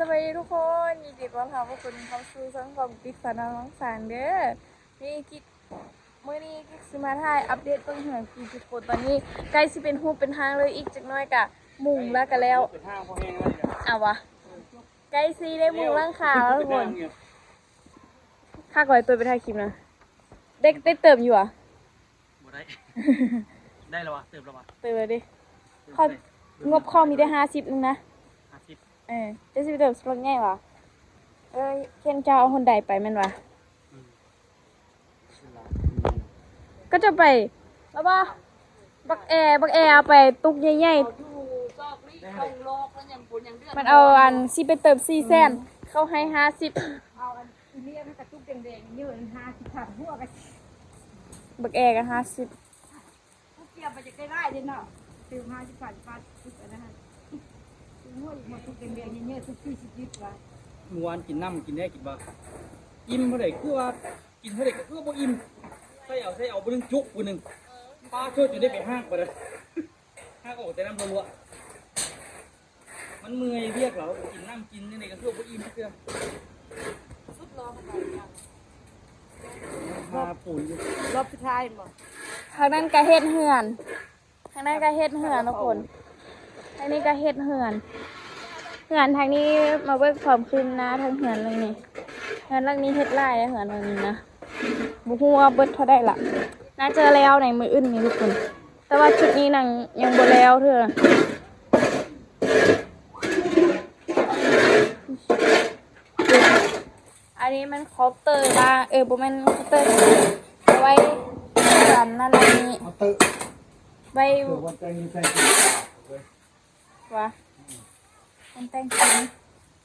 ສະບາຍດີທຸກຄົນ ຍິນດີຕ້ອນຮັບພວກຄຸນເຂົ້າສູ່ຊ່ອງຂອງກິກສາວນ້ອຍວັງສານເດີ. ນີ້ກິກ ມື້ນີ້ກິກຊິມາຖ່າຍອັບເດດເບິ່ງເຮືອນກິກທຸກຄົນ. ຕອນນີ້ໃກ້ຊິເປັນຮູບເປັນຮ່າງເລີຍ ອີກຈັກໜ້ອຍກະມຸງແລ້ວກະແລ້ວ. ເອົາວະ ໃກ້ຊິໄດ້ມຸງຫຼັງຄາແລ້ວທຸກຄົນ. ຄັກຫຼາຍ ຕົວໄປຖ່າຍຄລິບນະ ໄດ້ ໄດ້ເຕີມຢູ່ຫວາ? ບໍ່ໄດ້ ໄດ້ແລ້ວຫວາ? ເຕີມແລ້ວຫວາ? ເຕີມແລ້ວເດ້. ເຂົາ ເທົ່າໃດ? ງົບເຂົາມີແຕ່ຫ້າສິບໜຶ່ງນະ. ຫ້າສິບ ເອີ ເຈົ້າຊິໄປເຕີມລົດໃຫຍ່ຫວາ? ເອີ ເຫັນເຈົ້າເອົາຮຸນໄດໄປແມ່ນຫວາ? ອືມ ກໍຈະໄປ ລະວ່າ ບັກແອ ບັກແອເອົາໄປຕຸກໃຫຍ່ໆ ມັນເອົາອັນຊິໄປເຕີມສີ່ແສນ ເຂົາໃຫ້ຫ້າສິບ. ເອົາອັນອີເມຍມັນກະຕຸກແດງໆ ເຍອະ ຫ້າສິບພັນຫົວກະ ບັກແອກະຫ້າສິບ. ຜູ້ກຽມໄປຈະໄດ້ຫຼາຍເດ້ເນາະ ເຕີມຫ້າສິບພັນບາດ ຕຸກອັນນັ້ນ ຫົວອີກ ມາຕຸກແດງໆ ເຍອະໆ ຕຸກສີ່ສິບລິດວ່າ. ມື້ວານກິນນ້ຳ ກິນແດ່ ກິນບໍ່ ອີ່ມເທົ່າໃດຄືວ່າ ກິນເທົ່າໃດກໍຄືວ່າບໍ່ອີ່ມ ໃສ່ເອົາ ໃສ່ເອົາ ຜູ້ໜຶ່ງຈຸກຜູ້ໜຶ່ງ ປາໂທດ ຈົນໄດ້ໄປຮາກບາດນັ້ນ ຮາກອອກແຕ່ນ້ຳລົວກໆ. ມັນເມື່ອຍວຽກແລ້ວ ກິນນ້ຳກິນຈັ່ງໃດກໍຄືບໍ່ອີ່ມເທື່ອ. ສຸດລໍມັນໄດ້ຫຍັງ? ຫາປູນຢູ່ ຮອບສຸດທ້າຍແມ່ນບໍ່? ທາງນັ້ນກໍເຮັດເຮືອນ ທາງນັ້ນກໍເຮັດເຮືອນທຸກຄົນ ທາງນີ້ກໍເຮັດເຮືອນ. ເຮືອນທາງນີ້ມາເບິ່ງຄວາມຄືບໜ້າທາງເຮືອນຫຼັງນີ້. ເຮືອນຫຼັງນີ້ເຮັດຫຼາຍເດ້ ເຮືອນຫຼັງນີ້ນະ ບໍ່ຮູ້ວ່າເບິດເທົ່າໃດລະ ໜ້າຈະແລ້ວໃນມື້ອື່ນນີ້ທຸກຄົນ. ແຕ່ວ່າຈຸດນີ້ນາງຍັງບໍ່ແລ້ວເທື່ອ. ອັນນີ້ມັນເຄົາເຕີບ້າ ເອີ ບໍ່ແມ່ນເຄົາເຕີ ເອົາໄວ້ ອັນນັ້ນອັນນີ້ ເຄົາເຕີ ໄວ້ ເອີ ວັນແຕ່ງ ແຕ່ງ ວ່າ ມັນແຕ່ງກິນ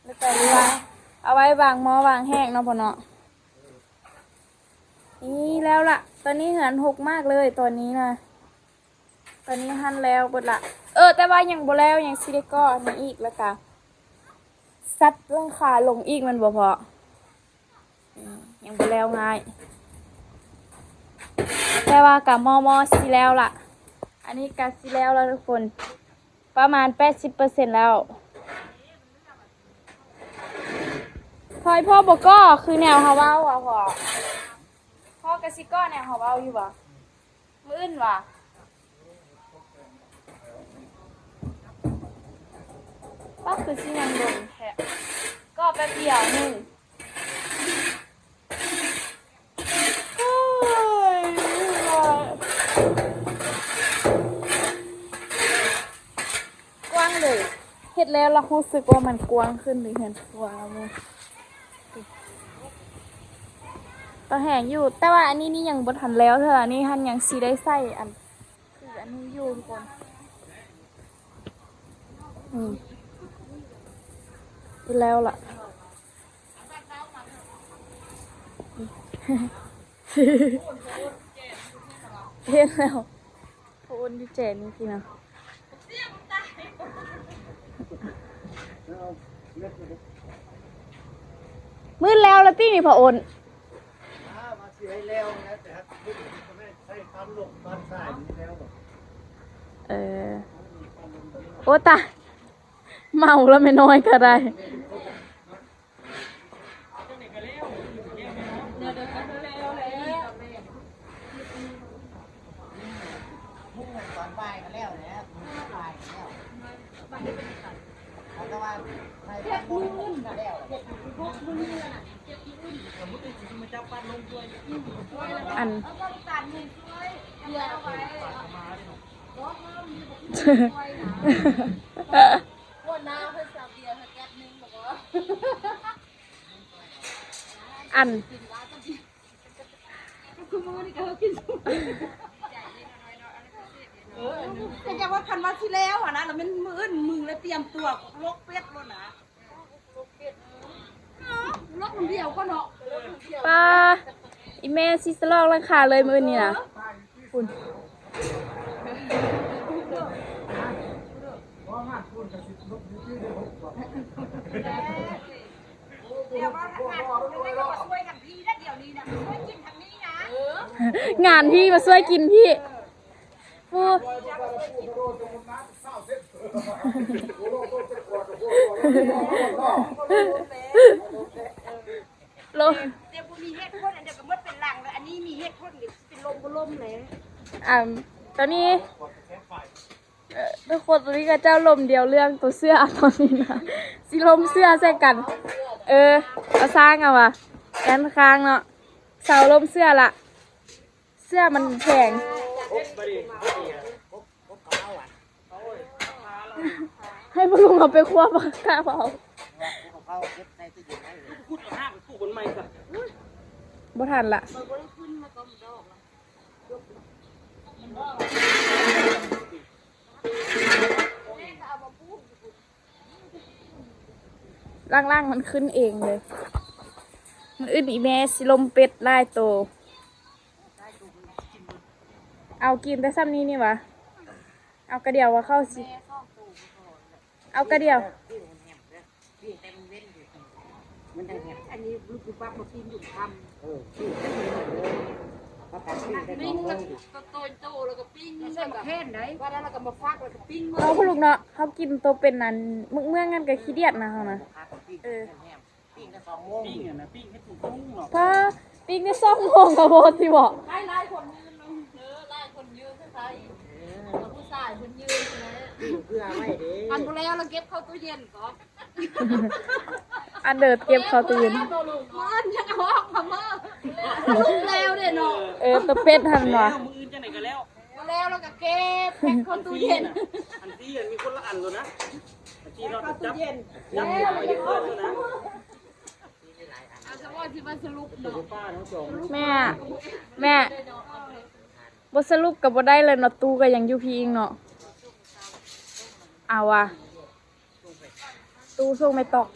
ແລ້ວກໍວ່າ ເອົາໄວ້ວາງໝໍ້ວາງແຫ້ງເນາະ ພໍ່ເນາະ. ນີ້ແລ້ວລະ ຕອນນີ້ເຮືອນຮົກມາກເລີຍຕອນນີ້ນະ. ຕອນນີ້ຫັ້ນແລ້ວເບິດລະ ເອີ ແຕ່ວ່າຍັງບໍ່ແລ້ວ ຍັງຊິໄດ້ກໍ່ອັນນີ້ອີກ ແລ້ວກະຊັດຫຼັງຄາລົງອີກແມ່ນບໍ່ພໍ່? ອືມ ຍັງບໍ່ແລ້ວງ່າຍ ແຕ່ວ່າກະມໍ່ໆ ຊິແລ້ວລະ. ອັນນີ້ກະຊິແລ້ວລະທຸກຄົນ ປະມານແປດສິບເປີເຊັນແລ້ວ. ພໍ່ ພໍ່ບໍ່ກໍ່ຄືແນວເຮົາເວົ້າຫວາພໍ່? ພໍ່ກະຊິກໍ່ແນວເຮົາເວົ້າຢູ່ຫວາ? ມື້ອື່ນຫວາ? ປ້າ ຄືຊິຍັງດົນແທ້ ກໍແປັບດຽວໜຶ່ງ. ໂອ້ຍ ກວ້າງເລີຍ ເຮັດແລ້ວລະຮູ້ສຶກວ່າມັນກວ້າງຂຶ້ນເລີຍ ເຮືອນຄົວເຮົານີ້ ກໍແຮງຢູ່ ແຕ່ວ່າອັນນີ້ນີ້ຍັງບໍ່ທັນແລ້ວເທື່ອ ອັນນີ້ຫັ້ນຍັງຊິໄດ້ໃສ່ອັນ ຄືອັນນີ້ຢູ່ທຸກຄົນ ອືມ ແລ້ວລະ ເຫັນແລ້ວ ພະໂອນຢູ່ແຈນີ້ພີ່ນ້ອງ ມືດແລ້ວລະຕິນີ້ພະໂອນ. ເອີ ໂອ້ຕາຍ ເມົາລະແມ່ນ້ອຍກະໄດ້. ອັນ ອັນ ຄືມື້ນີ້ກໍເຮົາກິນ ເອີ ກໍຢາກວ່າຄັນວ່າຊິແລ້ວຫັ້ນນະ ລະແມ່ນມື້ອື່ນມຶງລະຕຽມຕົວລົກເປັດໂລດນະ ເອີ ລົກຄົນດຽວກໍເນາະ ປ້າ ອີແມ່ຊິສະຫຼອກຫຼັງຄາເລີຍມື້ອື່ນນີ້ນະ ເອີ ພຸ້ນ ງານພີ່ມາຊ່ວຍກິນພີ່ ປູ ໂລ ແຕ່ບໍ່ມີເຫດຜົນ ອັນດຽວກໍໝົດເປັນຫຼັງແລ້ວ ອັນນີ້ມີເຫດຜົນກໍຊິເປັນລົມບໍ່ລົມແຫຼະ. ອາ ຕອນນີ້ ເອີ ທຸກຄົນ ຕອນນີ້ເຂົາເຈົ້າລົມດຽວເລື່ອງໂຕເສື້ອຕອນນີ້ນະ ຊິລົມເສື້ອໃສ່ກັນ. ເອີ ເອົາຊ່າງເອົາວ່າ ແອນຄ້າງເນາະ ເຊົາລົມເສື້ອລະ ເສື້ອມັນແພງ ໃຫ້ພໍ່ລຸງເອົາໄປຄົວ ບໍ່ກ້າເຜົາ ບໍ່ທັນລະ. ຫຼັງໆມັນຂຶ້ນເອງເລີຍ. ມື້ອື່ນອີ່ແມ່ຊິລົມເປັດຫຼາຍໂຕ. ເອົາກິນແຕ່ຊ່ຳນີ້ນີ້ຫວາ? ເອົາກະດຽວວ່າເຂົາຊິ ເອົາກະດຽວ. ອັນນີ້ລູກປັບມາປີ້ງຢູ່ຄ່ຳ ເອີ ປີ້ງແຕ່ມື້ເຊົ້າ ໂຕໂຕແລ້ວກໍປີ້ງ ໃສ່ໝາກແຄນໄດ໋ ວ່າແລ້ວກໍມາຟັກ ແລ້ວກໍປີ້ງ. ເອົາພໍ່ລຸງເນາະ ເຮົາກິນໂຕເປັນອັນເມືອງໆນັ້ນກໍຂີ້ດຽດນະເຮົານະ. ເອີ ປີ້ງແຕ່ສອງໂມງ ປີ້ງຫັ້ນນະ ປີ້ງໃຫ້ສຸກເນາະ ປ້າ ປີ້ງໄດ້ສອງໂມງກໍບໍ່ຕິເບາະ. ຫຼາຍໆຄົນຢືນເນາະ ເອີ ຫຼາຍຄົນຢືນໃສ່ ເອີ ຜູ້ຊາຍເພິ່ນຢືນແຫຼະ ປີ້ງເພື່ອໄວ້ເດ້. ຄັນບໍ່ແລ້ວລະເກັບເຂົ້າຕູ້ເຢັນກໍ ອັນເດີດເກັບເຂົ້າຕູ້ເຢັນ ມື້ອື່ນຍັງເອົາອອກມາເມີ ແລ້ວເດ້ເນາະ. ເອີ ໂຕເປັດຫັ້ນຫວາ? ແລ້ວມື້ອື່ນຈັ່ງໃດກໍແລ້ວ ບໍ່ແລ້ວລະກໍເກັບແພັກເຂົ້າຕູ້ເຢັນ. ອັນທີ່ ອັນມີຄົນລະອັນໂລດນະ ອັນທີ່ເຮົາຈັບ ຈັບເກັບເຂົ້າຕູ້ເຢັນໂລດນະ. ແມ່ ແມ່ ບໍ່ສະຫຼຸບກໍບໍ່ໄດ້ແລ້ວເນາະ ຕູ້ກໍຍັງຢູ່ພີ້ອີກເນາະ. ເອົາວ່າ ຕູ້ສົ່ງແມ່ຕອກ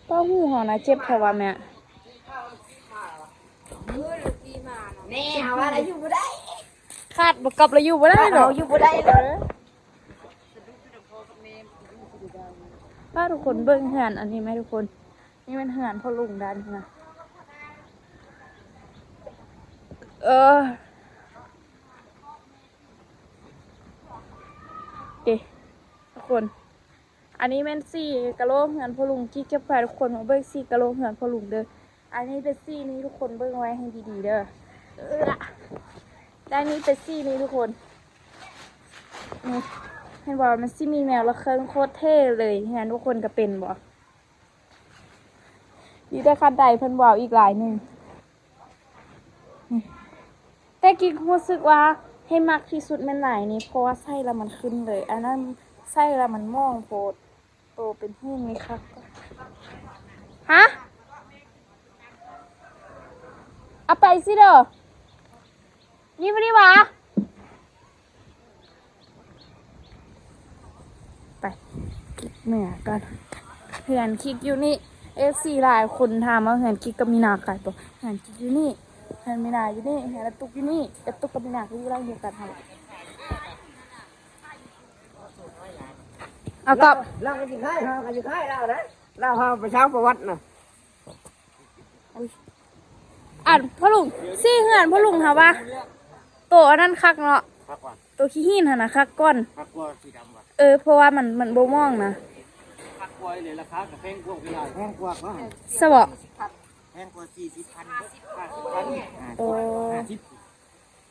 ປ້າ ຫູເຮົານະເຈັບແທ້ວ່າແມ່. ແນ່ ເຮົາວ່າລະຢູ່ບໍ່ໄດ້ ຂາດບໍ່ກັບລະຢູ່ບໍ່ໄດ້ເນາະ ເຮົາຢູ່ບໍ່ໄດ້ເລີຍ. ປ້າ ທຸກຄົນເບິ່ງເຮືອນອັນນີ້ແມະ ທຸກຄົນ ນີ້ແມ່ນເຮືອນພໍ່ລຸງດ້ານນີ້ນະ. ເອີ ເດ ທຸກຄົນ ອັນນີ້ແມ່ນສີ່ກະໂຫຼເຮືອນພໍ່ລຸງ ກິກຈະພາທຸກຄົນມາເບິ່ງສີ່ກະໂຫຼເຮືອນພໍ່ລຸງເດີ. ອັນນີ້ເປັນສີ່ນີ້ ທຸກຄົນເບິ່ງໄວ້ໃຫ້ດີໆເດີ. ເອີ ແລ້ວນີ້ເປັນສີ່ນີ້ ທຸກຄົນ ນີ້ ເຫັນບໍ່ ມັນຊິມີແນວລະເຄິ່ງ ໂຄດເທ່ເລີຍ. ເຮືອນທຸກຄົນກໍເປັນບໍ່? ມີແຕ່ຄັນໄດເພິ່ນເວົ້າອີກຫຼາຍໜຶ່ງ. ແຕ່ກິກຮູ້ສຶກວ່າໃຫ້ມັກທີ່ສຸດແມ່ນລາຍນີ້ ເພາະວ່າໃສ່ແລ້ວມັນຂຶ້ນເລີຍ. ອັນນັ້ນໃສ່ແລ້ວມັນໝອງໂພດ. ໂຕເປັນຮູບນີ້ຄັກ. ຮະ? ເອົາໄປຊິເດີ. ນີ້ບໍ່ໄດ້ຫວາ? ໄປ ກິກເມືອກ່ອນ. ເຮືອນກິກຢູ່ນີ້ ເອັຟຊີຫຼາຍຄົນຖາມວ່າເຮືອນກິກກັບມີນາໃກ້ບໍ່? ເຮືອນກິກຢູ່ນີ້ ເຮືອນມີນາຢູ່ນີ້ ເຮືອນລະຕຸກຢູ່ນີ້. ລະຕຸກກັບມີນາກໍຢູ່ຫຼັງດຽວກັນຫັ້ນ. ເອົາກອບ ລາວກໍຊິຂາຍ ເຮົາກໍຊິຂາຍລາວໄດ໋. ລາວເຮົາໄປສ້າງປະຫວັດນະ. ອັນພໍ່ລຸງ ສີເຮືອນພໍ່ລຸງຫາວ່າ ໂຕອັນນັ້ນຄັກເນາະ ຄັກວ່າ ໂຕຂີ້ຫີນຫັ້ນນະຄັກກ່ອນ ຄັກກວ່າສີດຳວ່າ. ເອີ ເພາະວ່າມັນ ມັນບໍ່ໝອງນະ ຄັກກວ່າອີ່ຫຼີ. ລາຄາກໍແພງກວ່າ ແພງກວ່າ ຊະເບາະ ແພງກວ່າສີ່ສິບພັນ ຫ້າສິບພັນ. ໂອ້ ຫ້າສິບ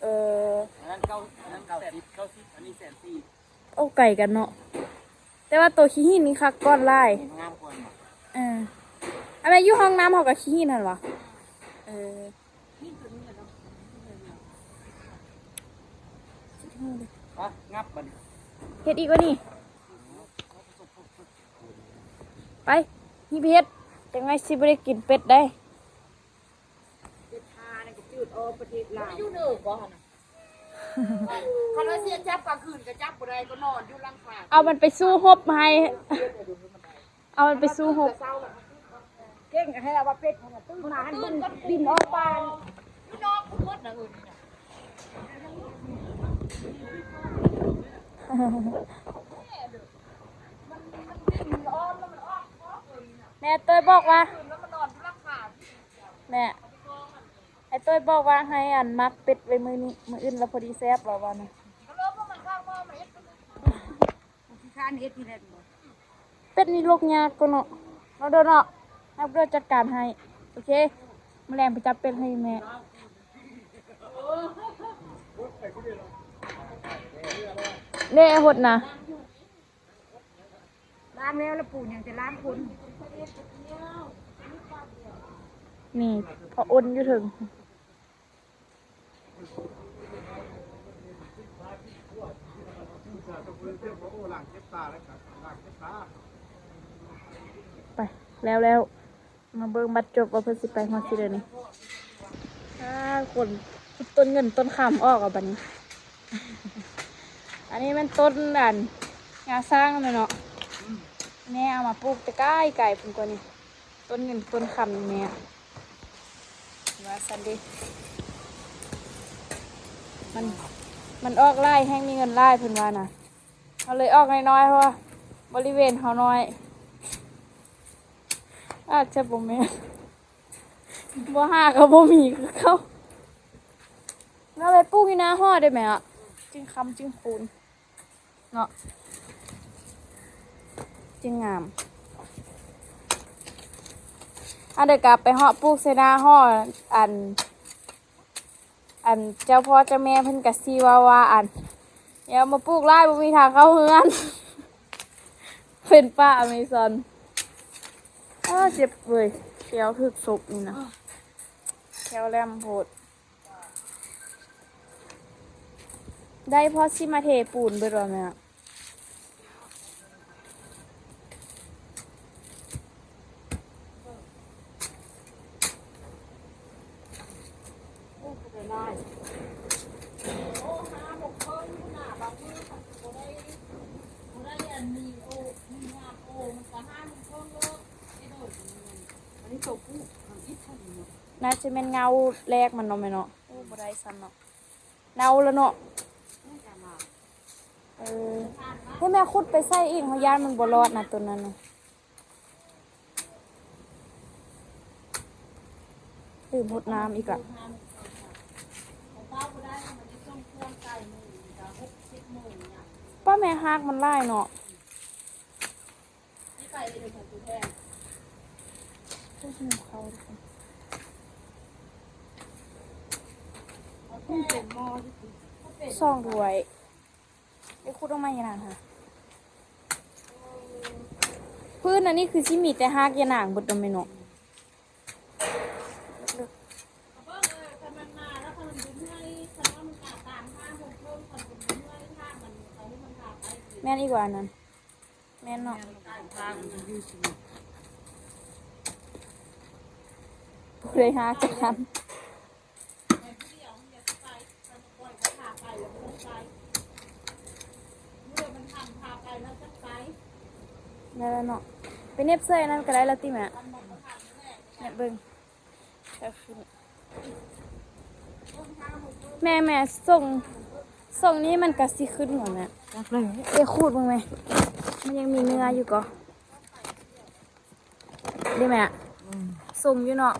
ເອີ ອັນນັ້ນເກົ້າ ອັນນັ້ນເກົ້າສິບ ເກົ້າສິບ ອັນນີ້ແສນສີ່. ໂອ້ ໄກກັນເນາະ ແຕ່ວ່າໂຕຂີ້ຫີນນີ້ຄັກກ່ອນຫຼາຍ ງາມກວ່າເນາະ. ເອີ ອັນນັ້ນຢູ່ຫ້ອງນ້ຳເຮົາກໍຂີ້ຫີນຫັ້ນຫວາ? ເອີ ປະ ງັບບັດນີ້ ເຮັດອີກວະນີ້ ໄປ ຮີບເຮັດ ຈັ່ງໃດຊິບໍ່ໄດ້ກິນເປັດໄດ໋. ເຈັດຫ້ານັ້ນກໍຈືດອອກປະເທດລາວ ຢູ່ເໜືອບໍ່ຫັ້ນນະ. ຄັນວ່າຊິຈັບກາງຄືນກໍຈັບບໍ່ໄດ້ ກໍນອນຢູ່ຫຼັງຄາ. ເອົາມັນໄປສູ້ຮົບໃຫ້ ເອົາມັນໄປສູ້ຮົບ. ເກັ່ງກໍໃຫ້ເອົາວ່າເປັດຫັ້ນນະ ຕື່ນມາຫັ້ນບິນ ບິນອອກປ່າ ຢູ່ນອກພຸ້ນໝົດນະ. ເອີ ນີ້ນະ ແມ່ເຕີຍບອກວ່າ ແມ່ ອ້າຍຕຸ້ຍບອກວ່າໃຫ້ອັນໝັກເປັດໄວ້ມື້ນີ້ ມື້ອື່ນລະພໍດີແຊບ ລາວວ່ານະ. ເປັດນີ້ລົກຍາກກວ່າເນາະ ເນາະເດີເນາະ. ໃຫ້ເດີຈັດການໃຫ້. ໂອເຄ ມື້ແລງໄປຈັບເປັດໃຫ້ແມ່. ເດ້ ຫົດນະ. ລ້າງແລ້ວລະປູຫຍັງ ແຕ່ລ້າງຄົນ. ນີ້ ເພາະອົນຢູ່ເທິງ. ໄປ ແລ້ວໆ. ມາເບິ່ງບັດຈົບວ່າເພິ່ນຊິໄປຮອດຊິໃດນີ້. ອ່າ ຄົນຂຸດຕົ້ນເງິນຕົ້ນຄຳອອກເອົາບັດນີ້. ອັນນີ້ແມ່ນຕົ້ນອັນງາຊ້າງແມ່ນເນາະ. ແມ່ເອົາມາປູກແຕ່ໄກໆພຸ້ນກວ່ານີ້. ຕົ້ນເງິນຕົ້ນຄຳນີ້ແມ່ ວ່າຊັ້ນເດ. ມັນ ມັນອອກຫຼາຍແຮ່ງມີເງິນຫຼາຍເພິ່ນວ່ານະ. ເຮົາເລີຍອອກນ້ອຍໆ ເພາະວ່າບໍລິເວນເຮົານ້ອຍ. ອາດຈະບໍ່ແມ່ນ ບໍ່ຫາກໍບໍ່ມີຄືເກົ່າ. ເຮົາໄປປູກຢູ່ໜ້າຫໍໄດ້ແມ່ ຈຶ່ງຄຳຈຶ່ງຄູນເນາະ ຈຶ່ງງາມ. ອັນໃດກໍໄປເຫາະປູກໃສ່ໜ້າຫໍ ອັນ ອັນເຈົ້າພໍ່ເຈົ້າແມ່ເພິ່ນກະຊິເວົ້າວ່າ ອັນ ຢ່າເອົາມາປູກຫຼາຍ ບໍ່ມີທາງເຂົ້າເຮືອນ ເປັນປ່າອາເມຊອນ. ເອີ ເຈັບເວີຍ ແຂ້ວຖືກສົບນີ້ນະ ແຂ້ວແຫຼມໂພດ. ໄດ້ພໍຊິມາເທປູນເບິດວ່າແມ່. ໜ້າຈະແມ່ນເງົາແລກມັນເນາະແມ່ເນາະ. ໂອ້ ບໍ່ໄດ້ຊ້ຳເນາະ ເນົ່າແລ້ວເນາະ. ເອີ ໃຫ້ແມ່ຂຸດໄປໃສ່ອີກ ເຮົາຢ້ານມັນບໍ່ລອດນະ ໂຕນັ້ນນະ. ລືມຫົດນ້ຳອີກລະ. ປ້າແມ່ ຮາກມັນຫຼາຍເນາະ. ສອງຖ້ວຍ. ໄດ້ຂຸດອອກມາຍານາງຫາ ພື້ນອັນນີ້ຄືຊິມີແຕ່ຮາກຍານາງເບິດເນາະແມ່ເນາະ. ແມ່ນອີກວ່າອັນນັ້ນ. ແມ່ນເນາະ. ຜູ້ໃດຫາຈານ. ໄດ້ແລ້ວເນາະ. ໄປເນັບໃສ່ອັນນັ້ນກໍໄດ້ລະຕິແມ່. ເນັບເບິ່ງ. ແມ່ ແມ່ ຊົງ ຊົງນີ້ມັນກະຊິຂຶ້ນບໍ່ແມ່? ຈັກເລີຍ. ເອ ຂູດເບິ່ງແມ່. ມັນຍັງມີເນື້ອຢູ່ກໍ. ເດ້ແມ່. ອືມ. ສົ້ມຢູ່ເນາະ.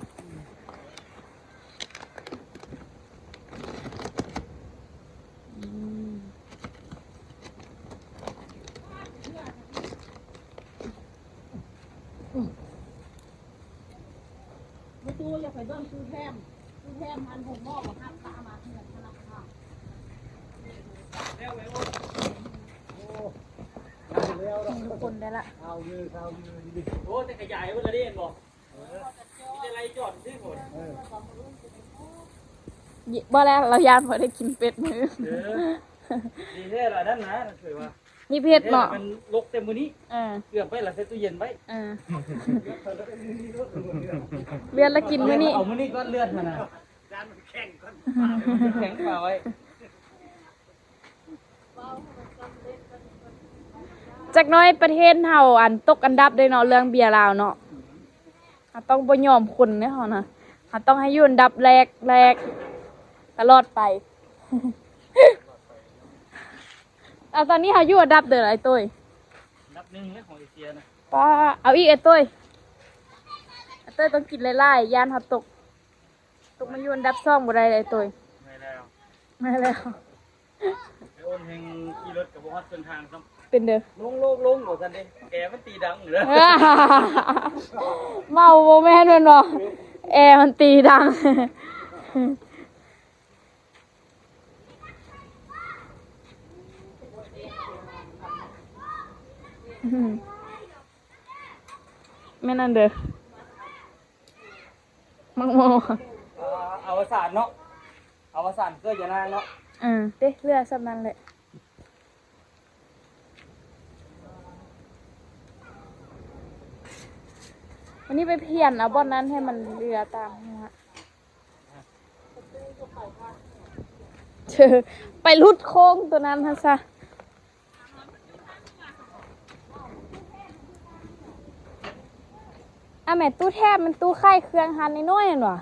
ອືມ. ອືມ. ບໍ່ຕູ້ ຢ່າໄປເບິ່ງຕູ້ແຖມ. ຕູ້ແຖມຫັ້ນ ໂຮງໝໍບໍ່ຮັບ ພາມາເຮືອນພະນັກງານ. ໂອ້ ຄົນໄດ້ລະ. ໂອ້ ແຕ່ຂະຫຍາຍເບິດລະເດ້ ເຫັນບໍ່? ມີແຕ່ໄລ່ຈອດຊື່ພຸ້ນ. ບໍ່ແລ້ວ ລາວຢ້ານບໍ່ໄດ້ກິນເປັດມື້. ເອີ ດີແທ້ລະນັ້ນນະ ຄືວ່າ ມີເຜັດເນາະ. ມັນລົກແຕ່ມື້ນີ້. ເອີ ເກືອບໄວ້ລະໃສ່ຕູ້ເຢັນໄວ້. ເອີ ເລືອດລະກິນມື້ນີ້. ເອົາມື້ນີ້ກ່ອນ ເລືອດຫັ້ນນະ. ແຂງກ່ອນ ແຂງປາໄວ້. ຈັກໜ້ອຍປະເທດເຮົາ ອັນ ຕົກອັນດັບເດ້ເນາະ ເລື່ອງເບຍລາວເນາະ. ເຮົາຕ້ອງບໍ່ຍອມຄົນເດ້ເຮົານະ. ເຮົາຕ້ອງໃຫ້ຢູ່ອັນດັບແລກ ແລກຕະຫຼອດໄປ. ເອົາ ຕອນນີ້ເຮົາຢູ່ອັນດັບເດີ ອ້າຍຕຸ້ຍ. ອັນດັບໜຶ່ງເລີຍຂອງເອເຊຍນະ. ປ້າ ເອົາອີກ ອ້າຍຕຸ້ຍ. ອ້າຍຕຸ້ຍຕ້ອງກິນຫຼາຍໆ ຢ້ານເຮົາຕົກ. ຕົກມາຢູ່ອັນດັບສອງບໍ່ໄດ້ເລີຍໂຕຍ. ແມ່ນແລ້ວ ແມ່ນແລ້ວ. ໄປໂອນແຮງຂີ່ລົດກໍບໍ່ຮອດເສັ້ນທາງຊ້ຳ. ເປັນເດີ ລົງ ລົງ ລົງ ວ່າຊັ້ນເດ້. ແອມັນຕີດັງເດີ. ເມົາບໍ່ແມ່ນແມ່ນບໍ່? ແອມັນຕີດັງ. ແມ່ນອັນເດີ ມັກໂມ. ເອົາ ເອົາສານເນາະ ເອົາສານເກີດຢ່ານາງເນາະ. ເອີ ເດ້ ເຫຼືອສ່ຳນັ້ນແຫຼະ. ວັນນີ້ໄປພຽນເອົາບ່ອນນັ້ນໃຫ້ມັນເຫຼືອຕາມຫົວ. ເຈີ ໄປຫຼຸດໂຄ້ງຕົວນັ້ນຫັ້ນຊະ. ອາ ແມ່ຕູ້ແທບ ມັນຕູ້ຂາຍເຄື່ອງຫັ້ນນ້ອຍໆຫັ້ນຫວາ?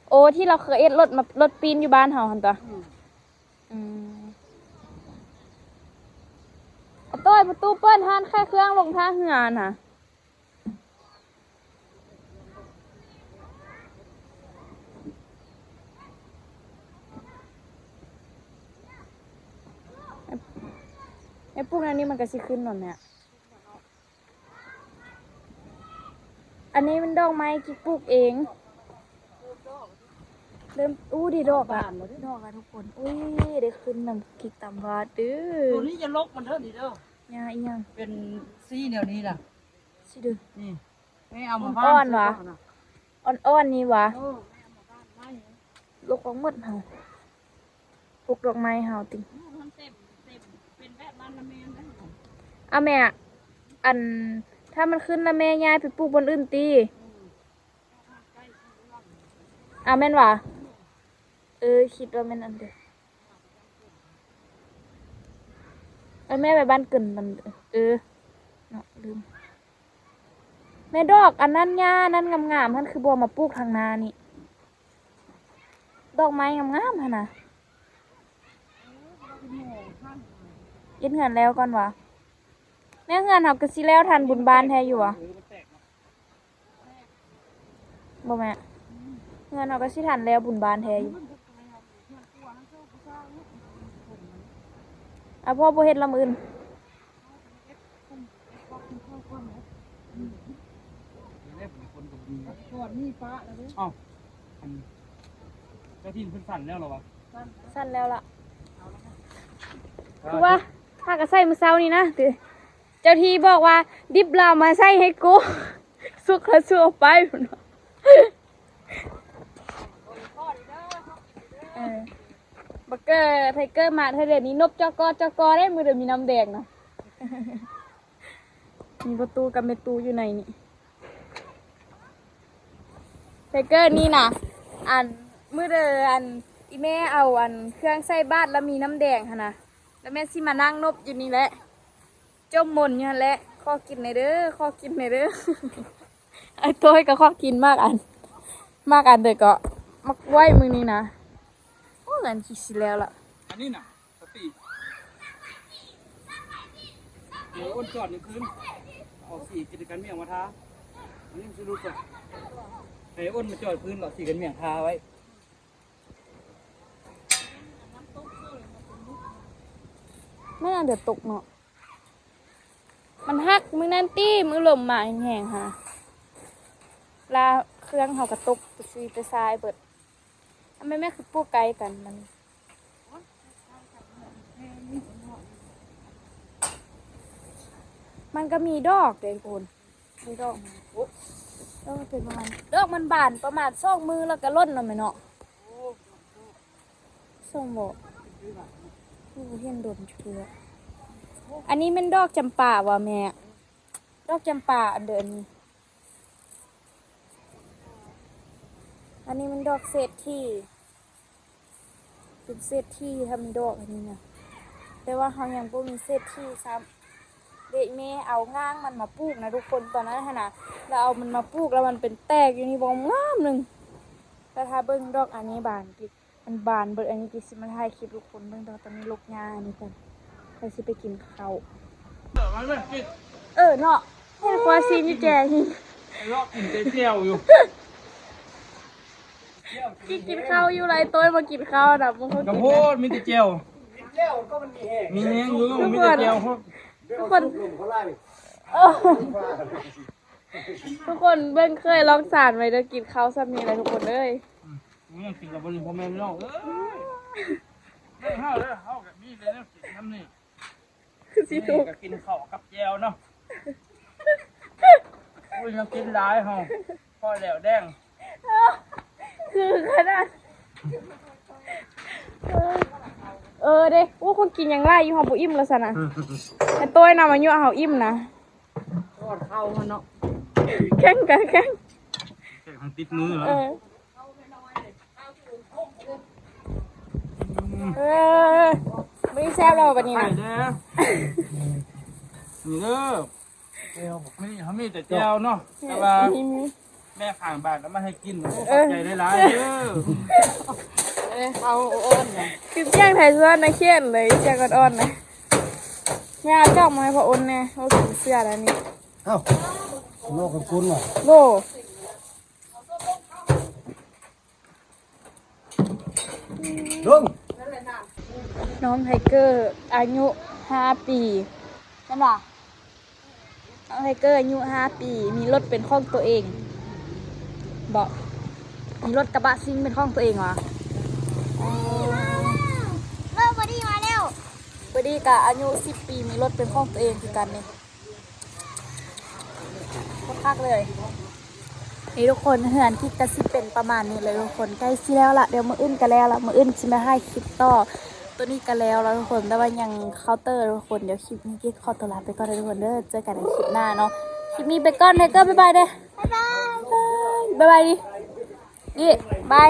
ໂອ ທີ່ລາວເຄີຍເຮັດລົດມາ ລົດປີ້ນຢູ່ບ້ານເຮົາຫັ້ນຕົວະ. ອືມ ອືມ ອາ ໂຕ້ຍ ປະຕູເປີດຮ້ານຂາຍເຄື່ອງລົງທ່າເຮືອຫັ້ນນະ. ແມ່ປູກແນວນີ້ມັນກະຊິຂຶ້ນເນາະແມ່. ອັນນີ້ມັນດອກໄມ້ກິກປູກເອງ. ເລີ່ມ ອູ້ ໄດ້ດອກລະ ບານແລ້ວເດ້ ດອກລະທຸກຄົນ. ອຸ້ຍ ໄດ້ຂຶ້ນນຳກິກຕາມວາດເດີ. ໂຕນີ້ຢ່າລົກມັນເດີນີ້ເດີ. ຫຍ້າອີ່ຫຍັງ? ເປັນສີແນວນີ້ລະ. ຊິເດີ ນີ້ ແມ່ເອົາມາບ້ານ ອ່ອນໆຫວາ? ອ່ອນໆນີ້ຫວາ? ເອີ ແມ່ເອົາມາບ້ານໄວ້. ລົກອອກໝົດເຮົາ ປຸກດອກໄມ້ເຮົາຕິ. ມັນເຕັມ ເຕັມ ເປັນແບບນັ້ນລະແມ່ນເດີ. ອາ ແມ່ ອັນ ຖ້າມັນຂຶ້ນລະແມ່ຍ້າຍໄປປູກບ່ອນອື່ນຕິ? ອືມ ອາ ແມ່ນຫວາ? ເອີ ຄິດວ່າແມ່ນອັນເດີ. ເອີ ແມ່ໄປບ້ານເກີນນຳ ເອີ ເນາະ ລືມ. ແມ່ ດອກອັນນັ້ນຫຍ້ານັ້ນງາມໆຫັ້ນ ຄືບໍ່ເອົາມາປູກທາງໜ້ານີ້? ດອກໄມ້ງາມໆຫັ້ນນະ. ເຮັດເຮືອນແລ້ວກ່ອນຫວາ? ແມ່ ເຮືອນເຮົາກະຊິແລ້ວທັນບຸນບ້ານແທ້ຢູ່ຫວາ? ບໍ່ແມ່ ເຮືອນເຮົາກະຊິທັນແລ້ວບຸນບ້ານແທ້ຢູ່. ອາ ພໍ່ບໍ່ເຮັດລຳອື່ນ. ເຈົ້າຖິ່ນເພິ່ນສັ່ນແລ້ວລະຫວາ? ສັ່ນແລ້ວລະ. ຄືວ່າຫາກະໃສ່ມື້ເຊົ້ານີ້ນະ ເຈົ້າທີ່ບອກວ່າດິບລາວມາໃສ່ໃຫ້ກູ ສຸກລະສຸກອອກໄປພຸ້ນ. ເອີ ບັກເກີ ໄທເກີມາເທື່ອດຽວນີ້ນົບຈອກອ ຈອກອ ເດ້ ມື້ດຽວມີນ້ຳແດງນະ. ມີພໍ່ຕູ້ກັບແມ່ຕູ້ຢູ່ໃນນີ້. ໄທເກີນີ້ນະ ອັນ ມື້ເດີ ອັນ ອີ່ແມ່ເອົາ ອັນ ເຄື່ອງໃສ່ບາດລະມີນ້ຳແດງຫັ້ນນະ ລະແມ່ຊິມານັ່ງນົບຢູ່ນີ້ແຫຼະ ຈົ່ມມົນຢູ່ຫັ້ນແຫຼະ. ຂໍກິນແດ່ເດີ ຂໍກິນແດ່ເດີ. ໄອ້ໂຕ້ຍກະຂໍກິນໝາກອັນ ໝາກອັນໃດເກາະ ໝາກກ້ວຍມື້ນີ້ນະ. ໂອ້ຍ ອັນຂີ້ຊິແລ້ວລະ ອັນນີ້ນະ. ສະຕິ ໃຫ້ອ້ນຈອດນີ້ຄືນ ເອົາສີກັນໝ້ຽງມາທາ. ອັນນີ້ຊິຫຼຸດກ່ອນ ໃຫ້ອ້ນມາຈອດຄືນ ເອົາສີກັນໝ້ຽງທາໄວ້. ແມ່ນອັນດຽວຕົກເນາະ ມັນຫັກມື້ນັ້ນຕິ ມື້ລົມມາແຮງໆຫັ້ນນະ ລະເຄື່ອງເຮົາກະຕົກໄປຊຸຍໄປຊາຍເບິດ. ແມ່ ແມ່ຄືປູກໃກ້ກັນມັນ ມັນກະມີດອກເດ້ທຸກຄົນ ມີດອກ ດອກມັນເປັນປະມານ ດອກມັນບານປະມານສອງມື້ລະກະຫຼົ່ນເນາະແມ່ເນາະ. ສອງບໍ່ ບໍ່ເຫັນດົນເທື່ອ. ອັນນີ້ແມ່ນດອກຈຳປາຫວາແມ່? ດອກຈຳປາອັນເດີ ອັນນີ້ ອັນນີ້ມັນດອກເສດຖີ່ ເປັນເສດຖີ່ ຖ້າມີດອກອັນນີ້ນະ ແຕ່ວ່າເຮົາຍັງບໍ່ມີເສດຖີ່ຊ້ຳ. ເດ ແມ່ເອົາງ່າງມັນມາປູກນະທຸກຄົນ ຕອນນັ້ນຫັ້ນນະ ລະເອົາມັນມາປູກ ລະມັນເປັນແຕກຢູ່ນີ້ບໍ່ງາມໜຶ່ງ. ແຕ່ຖ້າເບິ່ງດອກອັນນີ້ບານຕິ ມັນບານເບິດ. ອັນນີ້ຕິຊິມາຖ່າຍຄລິບທຸກຄົນເບິ່ງ ແຕ່ວ່າຕອນນີ້ລົກຫຍ້າອັນນີ້ກ່ອນ ຂ້ອຍຊິໄປກິນເຂົ້າ. ເອີເນາະ ເຫັນຄວາຊີນຢູ່ແຈນີ້ ລອກກິນແຈ່ວຢູ່. ກິນ ກິນເຂົ້າຢູ່ ໄລໂຕ້ຍບໍ່ກິນເຂົ້ານະ ບໍ່ຄ່ອຍກິນນະ ກະໂພດ ມີແຕ່ແຈ່ວ ມີແຮງຢູ່ ມີແຕ່ແຈ່ວ ທຸກຄົນ ທຸກຄົນເບິ່ງເຄີຍລອງສານໄວ້ເດີ ກິນເຂົ້າຊ່ຳນີ້ແຫຼະທຸກຄົນເອີຍ. ອືມ ຍັງກິນກັບບໍ່ນີ້ ພໍ່ແມ່ພີ່ນ້ອງເອີຍ ເຮົາເດີ ເຮົາກະມີແຕ່ແນວກິນນຳນີ້ ຄືຊິທຸກ ນີ້ກະກິນເຂົ້າກັບແຈ່ວເນາະ ໂອ້ຍ ຍັງກິນຫຼາຍເຮົາ ພໍແລ້ວແດງ ຄືຂະໜາດ ເອີເດ້ ໂອ້ ຄົນກິນຫຍັງຫຼາຍຢູ່ ເຮົາບໍ່ອີ່ມແລ້ວຊັ້ນນະ ແມ່ໂຕ້ຍນຳມາຍົວະເຮົາອີ່ມນະ ທອດເຂົ້າຫັ້ນເນາະ ແຂ່ງກັນແຂ່ງ ແຂ່ງໃຫ້ຕິດມືເນາະ ເອີ ເອີ ມື້ນີ້ແຊບແລ້ວບັດນີ້ນະ ໄປເດີ ນີ້ເດີ ມີ ເຮົາມີແຕ່ແຈ່ວເນາະ ແຕ່ວ່າ ມີ ມີ ແມ່ຂ້າງບ້ານເອົາມາໃຫ້ກິນ ເອີ ຂອບໃຈຫຼາຍໆເດີ ເອີ ເຂົ້າອ່ອນນະ ຄືສຽງໄທຊອນນະ ເຂນເລີຍ ສຽງອ່ອນໆນະ ແມ່ເອົາຈອກມາໃຫ້ພໍ່ອຸ່ນແດ່ ໂອ້ ກິນເສືອແລ້ວນີ້ ເອົ້າ ນອກກັນກຸນຫວາ ໂອ້ ລົງ ນ້ອງໄທເກີອາຍຸຫ້າປີ ແມ່ນບໍ່? ນ້ອງໄທເກີອາຍຸຫ້າປີ ມີລົດເປັນຂອງຕົວເອງ ບໍ່ ມີລົດກະບະຊິ່ງເປັນຂອງຕົວເອງຫວາ? ເອີ ເບິ່ງ ບອດີ້ມາແລ້ວ ບອດີ້ກະອາຍຸສິບປີ ມີລົດເປັນຂອງຕົວເອງຄືກັນນີ້. ໂຄດຄັກເລີຍ ນີ້ທຸກຄົນ ເຮືອນກິດກະຊິເປັນປະມານນີ້ເລີຍທຸກຄົນ ໃກ້ຊິແລ້ວລະ ດຽວມື້ອື່ນກະແລ້ວລະ ມື້ອື່ນຊິມາຖ່າຍຄລິບຕໍ່ ໂຕນີ້ກະແລ້ວລະທຸກຄົນ ແຕ່ວ່າຍັງເຄົາເຕີທຸກຄົນ ດຽວຄລິບນີ້ກິດຂໍຕົວລາໄປກ່ອນເດີທຸກຄົນເດີ ເຈີກັນໃນຄລິບໜ້າເນາະ ຄລິບນີ້ໄປກ່ອນ ໄທເກີບາຍບາຍເດີ ບາຍບາຍ ບາຍບາຍດິ ກິດ ບາຍ